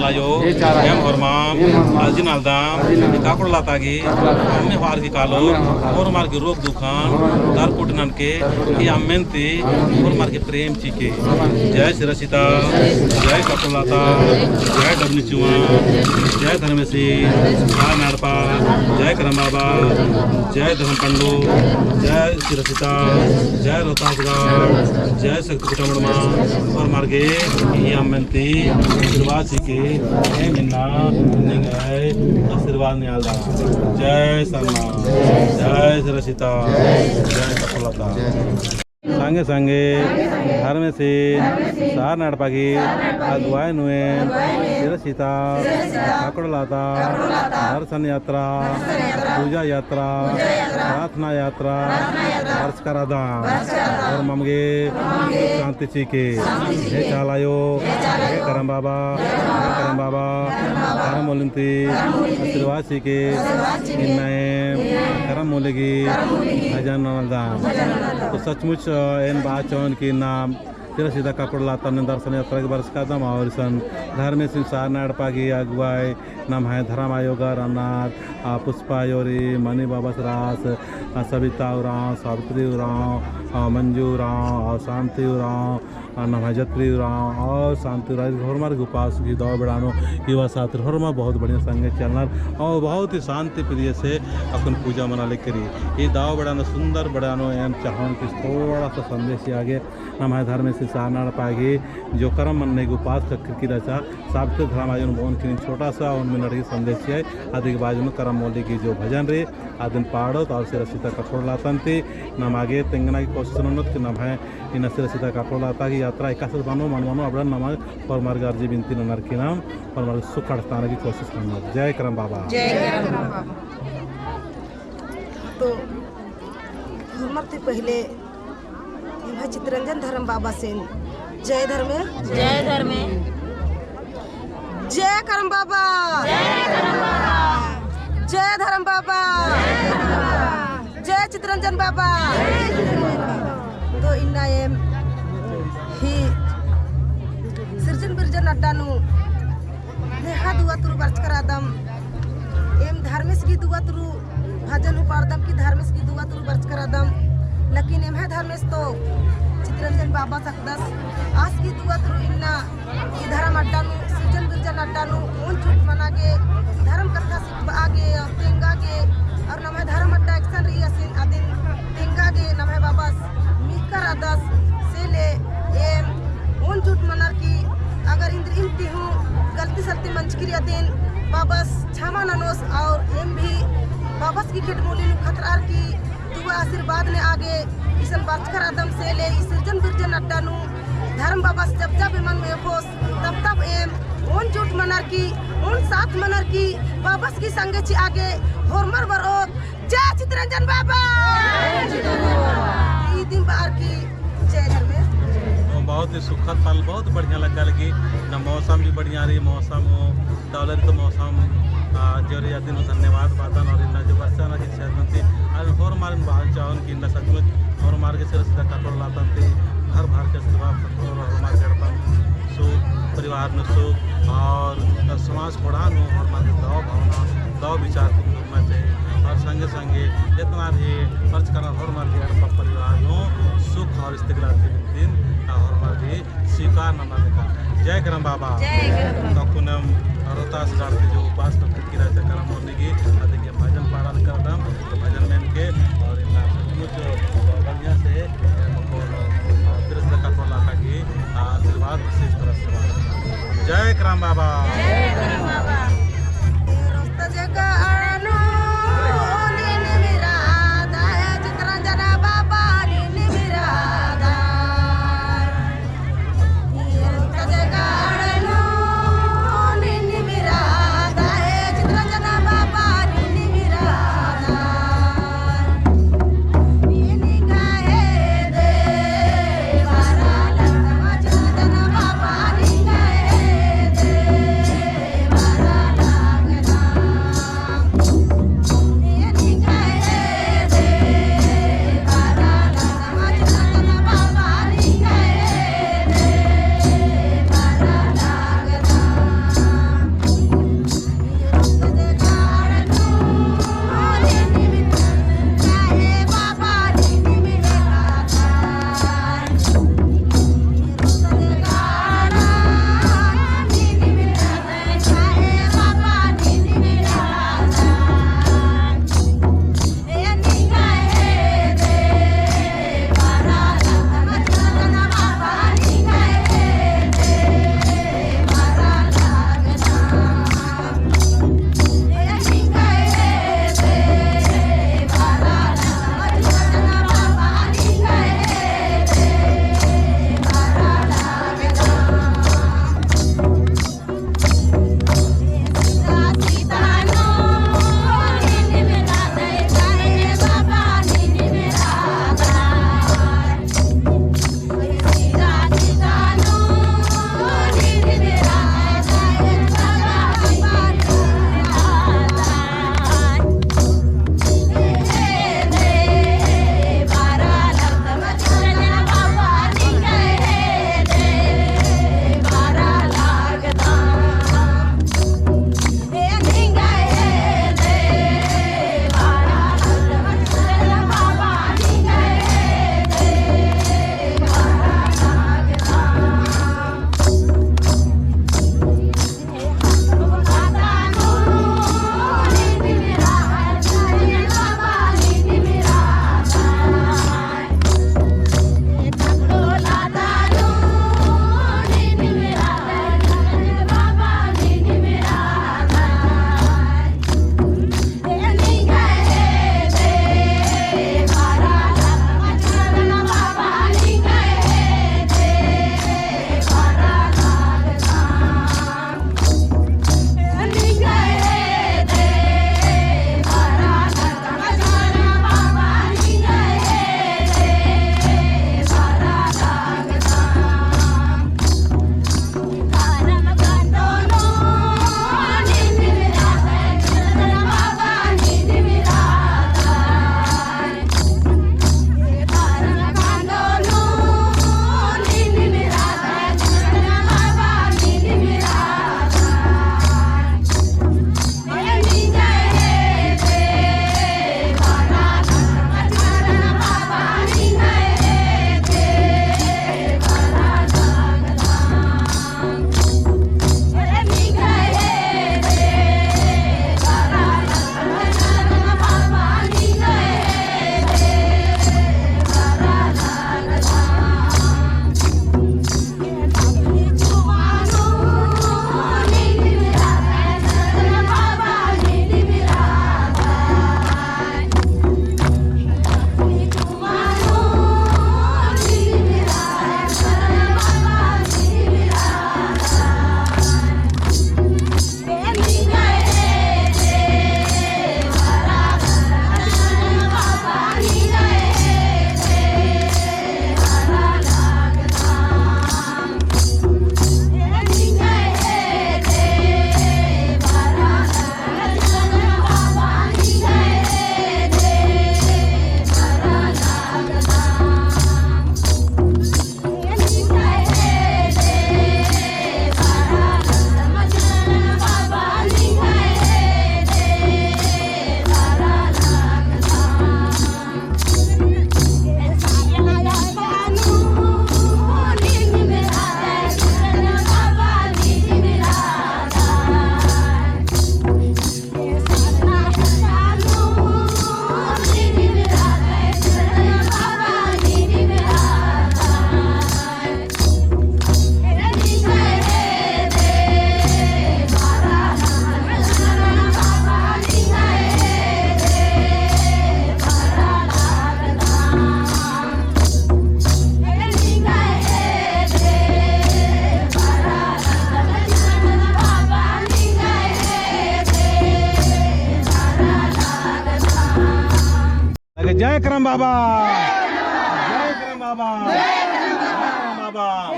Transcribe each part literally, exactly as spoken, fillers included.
आयो, एम होरमाम, अर्जी ननालदम, काकड़ो लता गही, अम्म होअर गही कालोत, होरमर गही रोग दुखन, दर कोटनन के, ई अम्मन ती, होरमर गही प्रेम चिके। जय सिरा सीता, जय काकड़ो लता, जय डबनी चुआ, जय धर्मेसी, जय नाड़पा, जय करम बाबा, जय धर्म पंडो, जय सिरा सीता, जय रोहतासगढ़, जय शक्ति पीठ मुड़मा, होरमर गही ई अम्मन ती आशीर्वाद चिके, एम इन्ना निंग्है आशीर्वाद ननालदम। जय सरना, जय सिरा सीता, जय काकड़ो लता। संगे संगे धर्मेसिन सार नाड़पा गही अगुवाई नू एन सिरा सीता, काकड़ो लता, दर्शन यात्रा, पूजा यात्रा, प्रार्थना यात्रा बरचका रअदम। होरमर गे शांति चिके। हे चाला आयो, हे करम बाबा, हे करम बाबा, करम मूलिन ती आशीर्वाद चिके। इन्ना एम करम मूली गही भजन ननालदम। तो सचमुच, अ, एन बआ चिओन कि इन्ना सिरा सीता काकड़ो लता नू दर्शन यात्रा गे बरचका रअदम और इसन धर्मेसिन सार नाड़पा गही अगुवाई नम्है धर्म आयो गा रअनर, आ, पुष्पा आयो रई, मनी बाबस रअस, आ, सविता उराँव, सावित्री उराँव, आ, मंजू उराँव, आ, शांति उराँव, आ, नम्है जत्री उराँव, और शांति उराँव, होरमर गही उपास गही दव बेड़ा नू, युवा साथी होरमर बहुत बढ़िया संगे चलनर, और बहुत ही शांति प्रिय से अक्कुन पूजा मना लगी रई। ई दव बेड़ा नू सुंदर बेड़ा नू एम चाहोन कि थोड़ा सा संदेश आगे नम्है धर्मेसिन सार नाड़पा गही जो करम मन्ने गही उपास कक्कर की रहचा, सावित्री धर्म आयोन बओन किन छोटा सा ओन मिनट गही संदेश चिअय। अदिगे बाद नू करम मूली गही जो भजन रई, अदिन पाड़ोत और सिरा सीता काकड़ो लता ती नम आगे तेंगना गही कोशिश ननोत कि नम्है इन्ना सिरा सीता काकड़ो लता गही यात्रा एकासे मनो, मल मनो, अबड़ा नमा होरमर गे अर्जी बिनती ननर कि नम होरमर सुख अंड़सना गही कोशिश ननोत। जय करम बाबा। जय करम बाबा। तो होरमर ती पहिले एम्है चितरंजन धर्म बाबासिन जय धर्मे। जय धर्मे। जय करम बाबा। जय करम बाबा। जय धर्म बाबा। जय करम बाबा। जय चितरंजन बाबा। तो इन्ना एम ही सिरजन बिरजन अड्डा नू नेहा दुआ तुरु बरचका रअदम। एम धर्मेस गही दुआ तुरु भजन हूँ पाड़दम कि धर्मेस गही दुआ तुरु बरचका रअदम। लेकिन एम्है धर्मेस तो चितरंजन बाबा सकदस। आस गही दुआ तुरु इन्ना ई धर्म अड्डा नू, सिरजन बिरजन अड्डा नू ओन जुट मना गे, धर्म कत्था सिखबआ गे और तेंगा गे और नम्है धर्म अड्डा एकसन रई असन अदिन तेंगा गे नम्है बाबस मिखका रअदस। से ले एम ओन जुट मनर की अगर इन्द्रिइम ती हूँ गलती सलती मंजकी रई अदिन बाबस क्षमा ननोस और एम भी बाबस गही खेड्ड मूली नू खतरअर की दुआ आशीर्वाद ने आगे इसन बरचका रअदम। से ले ई सिरजन बिरजन अड्डा नू धर्म बाबस जब जब एमन मेख़ोस तब तब एम ओन जुट मनर की ओन साथ मनर की बाबस गही संगे चिआ गे होरमर बरओत। जय चितरंजन बाबा। ईदिम बअर की जय धर्मेस। तो बहुत ही सुखद पल, बहुत बढ़िया लग्गा लगी। ना मौसम भी बढ़िया रई, मौसम हो, दौलत तो मौसम, आ, जो रई अदिन धन्यवाद बादन और इन्ना जो बरचका रअनर की शायद मनती, और होरमारिन बआ चाहोन कि इन्ना सचमुच होरमार गे सिरा सीता काकड़ो लता ती भर भर के आशीर्वाद और होरमार गे एड़पा सुख, परिवार नू सुख और समाज खोंड़हा नू होरमार गे दव भावना, दव विचार होना चाहिए। और संगे संगे जितना भी बरचका रअनर होरमर गे एड़पा परिवार नू सुख और इस्तिकलाल ती बिनतिन, आ, होरमर गे स्वीकार नना लेखा। जय करम बाबा। जय करम बाबा। तखुन एम रोहतासगढ़ ती जो उपास तो किरा जय करम मूली गही, अदिगे भजन पाड़ा करदम, तो भजन मेनके और इन्ना सचमुच बढ़िया से, ए, मकोन, आ, सिरा सीता काकड़ो लता गही, आ, आशीर्वाद विशेष तरह से। जय करम बाबा। जय करम बाबा। जय करम बाबा। जय करम बाबा। जय करम बाबा।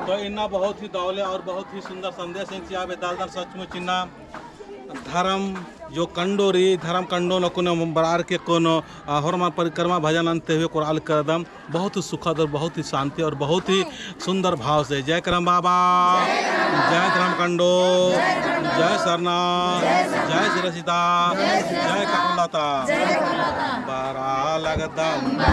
तो इन्ना बहुत ही दौले और बहुत ही सुंदर संदेश एन चिआ बेद्दालदन। सचमुच इन्ना धर्म जो कंडो रई, धर्म कंडोन अक्कुन बरअर की अक्कुन, अ, होरमा परिक्रमा भजन अन्ते हुए कोरआ लगदम। बहुत ही सुखद और बहुत ही शांति और बहुत ही सुंदर भाव से। जय करम बाबा, जय धर्म कंडो, जय सरना, जय सिरसिता, जय ककुलता। बरआ लगदम।